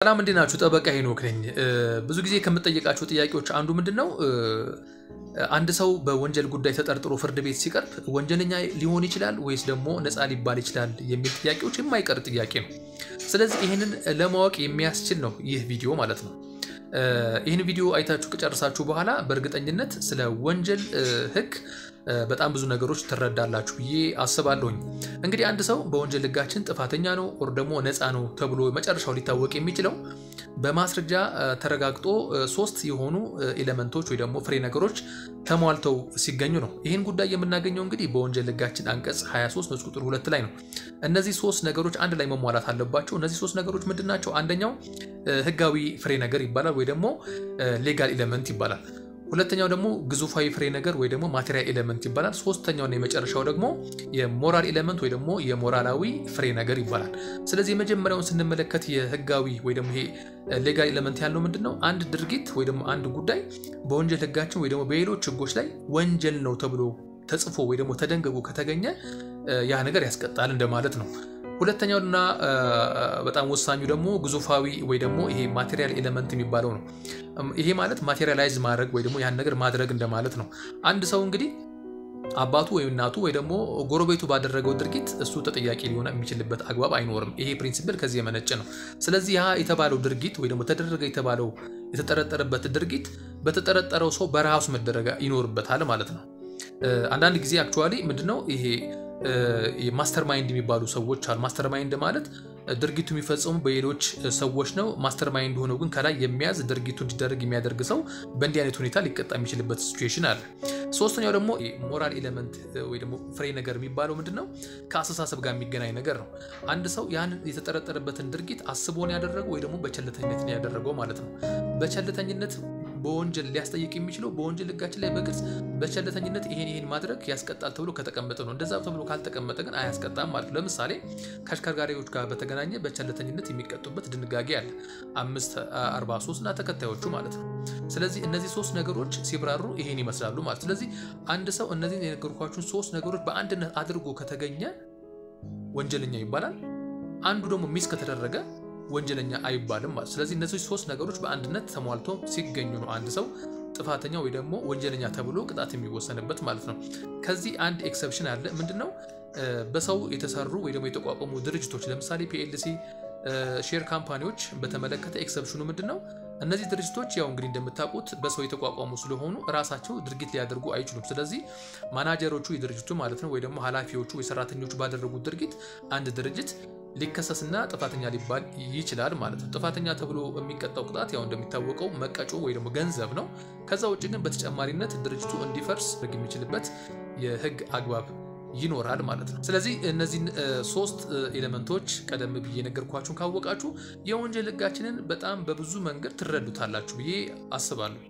ሰላም፣ እንዴት ናችሁ? ጠበቃ ሄኖክ ነኝ። ብዙ ጊዜ ከምጠየቃቸው ጥያቄዎች አንዱ ምንድን ነው? አንድ ሰው በወንጀል ጉዳይ ተጠርጥሮ ፍርድ ቤት ሲቀርብ ወንጀለኛ ሊሆን ይችላል ወይስ ደግሞ ነፃ ሊባል ይችላል የሚል ጥያቄዎች የማይቀር ጥያቄ ነው። ስለዚህ ይህንን ለማወቅ የሚያስችል ነው ይህ ቪዲዮ ማለት ነው። ይህን ቪዲዮ አይታችሁ ከጨረሳችሁ በኋላ በእርግጠኝነት ስለ ወንጀል ሕግ በጣም ብዙ ነገሮች ትረዳላችሁ ብዬ አስባለሁኝ። እንግዲህ አንድ ሰው በወንጀል ሕጋችን ጥፋተኛ ነው or ደግሞ ነፃ ነው ተብሎ መጨረሻው ሊታወቅ የሚችለው በማስረጃ ተረጋግጦ ሶስት የሆኑ element ኦች ወይ ደግሞ ፍሬ ነገሮች ተሟልተው ሲገኙ ነው። ይህን ጉዳይ የምናገኘው እንግዲህ በወንጀል ሕጋችን አንቀጽ 23 ንዑስ ቁጥር 2 ላይ ነው። እነዚህ ሶስት ነገሮች አንድ ላይ መሟላት አለባቸው። እነዚህ ሶስት ነገሮች ምንድን ናቸው? አንደኛው ሕጋዊ ፍሬ ነገር ይባላል ወይ ደግሞ legal element ይባላል። ሁለተኛው ደግሞ ግዙፋዊ ፍሬ ነገር ወይ ደግሞ material element ይባላል። ሶስተኛውና የመጨረሻው ደግሞ የ moral element ወይ ደግሞ የሞራላዊ ፍሬ ነገር ይባላል። ስለዚህ የመጀመሪያውን ስንመለከት የህጋዊ ወይ ደግሞ ይሄ legal element ያልነው ምንድን ነው? አንድ ድርጊት ወይ ደግሞ አንድ ጉዳይ በወንጀል ህጋችን ወይ ደግሞ በሌሎች ህጎች ላይ ወንጀል ነው ተብሎ ተጽፎ ወይ ደግሞ ተደንግጎ ከተገኘ ያ ነገር ያስቀጣል እንደማለት ነው። ሁለተኛውና በጣም ወሳኙ ደግሞ ግዙፋዊ ወይ ደግሞ ይሄ material element የሚባለው ነው። ይሄ ማለት materialize ማድረግ ወይ ደግሞ ያን ነገር ማድረግ እንደማለት ነው። አንድ ሰው እንግዲህ አባቱ ወይም እናቱ ወይ ደግሞ ጎረቤቱ ባደረገው ድርጊት እሱ ተጠያቂ ሊሆን የሚችልበት አግባብ አይኖርም። ይሄ principle ከዚህ የመነጨ ነው። ስለዚህ ያ የተባለው ድርጊት ወይ ደግሞ ተደረገ የተባለው የተጠረጠረበት ድርጊት በተጠረጠረው ሰው በራሱ መደረግ ይኖርበታል ማለት ነው። አንዳንድ ጊዜ actually ምንድነው፣ ይሄ mastermind የሚባሉ ሰዎች አሉ። Mastermind ማለት ድርጊቱ የሚፈጸሙ በሌሎች ሰዎች ነው። Mastermind ሆነው ግን ከላይ የሚያዝ፣ ድርጊቱ እንዲደረግ የሚያደርግ ሰው በእንዲህ አይነት ሁኔታ ሊቀጣ የሚችልበት situation አለ። ሶስተኛው ደግሞ moral element ወይ ደግሞ ፍሬ ነገር የሚባለው ምንድን ነው? ከአስተሳሰብ ጋር የሚገናኝ ነገር ነው። አንድ ሰው ያንን የተጠረጠረበትን ድርጊት አስቦ ነው ያደረገው ወይ ደግሞ በቸልተኝነት ነው ያደረገው ማለት ነው። በቸልተኝነት በወንጀል ሊያስጠይቅ የሚችለው በወንጀል ሕጋችን ላይ በግልጽ በቸልተኝነት ይሄን ይሄን ማድረግ ያስቀጣል ተብሎ ከተቀመጠ ነው። እንደዛ ተብሎ ካልተቀመጠ ግን አያስቀጣም ማለት ነው። ለምሳሌ ከአሽከርካሪዎች ጋር በተገናኘ በቸልተኝነት የሚቀጡበት ድንጋጌ አለ፣ 543 እና ተከታዮቹ ማለት ነው። ስለዚህ እነዚህ ሶስት ነገሮች ሲብራሩ ይሄን ይመስላሉ ማለት። ስለዚህ አንድ ሰው እነዚህን የነገርኳችሁን ሶስት ነገሮች በአንድነት አድርጎ ከተገኘ ወንጀለኛ ይባላል። አንዱ ደግሞ miss ከተደረገ ወንጀለኛ አይባልም ማለት። ስለዚህ እነዚህ ሶስት ነገሮች በአንድነት ተሟልቶ ሲገኙ ነው አንድ ሰው ጥፋተኛ ወይ ደግሞ ወንጀለኛ ተብሎ ቅጣት የሚወሰንበት ማለት ነው። ከዚህ አንድ exception አለ። ምንድነው? በሰው የተሰሩ ወይ ደግሞ የተቋቋሙ ድርጅቶች፣ ለምሳሌ PLC፣ share company ዎች በተመለከተ exception ኑ ምንድን ነው? እነዚህ ድርጅቶች ያው እንግዲህ እንደምታውቁት በሰው የተቋቋሙ ስለሆኑ ራሳቸው ድርጊት ሊያደርጉ አይችሉም። ስለዚህ ማናጀሮቹ የድርጅቱ ማለት ነው ወይ ደግሞ ኃላፊዎቹ ወይ ሰራተኞቹ ባደረጉት ድርጊት አንድ ድርጅት ሊከሰስና ጥፋተኛ ሊባል ይችላል ማለት ነው። ጥፋተኛ ተብሎ የሚቀጣው ቅጣት ያው እንደሚታወቀው መቀጮ ወይ ደግሞ ገንዘብ ነው። ከዛ ውጭ ግን በተጨማሪነት ድርጅቱ እንዲፈርስ የሚችልበት የህግ አግባብ ይኖራል ማለት ነው። ስለዚህ እነዚህን ሶስት element ኦች ቀደም ብዬ የነገርኳችሁን ካወቃችሁ የወንጀል ህጋችንን በጣም በብዙ መንገድ ትረዱታላችሁ ብዬ አስባለሁ።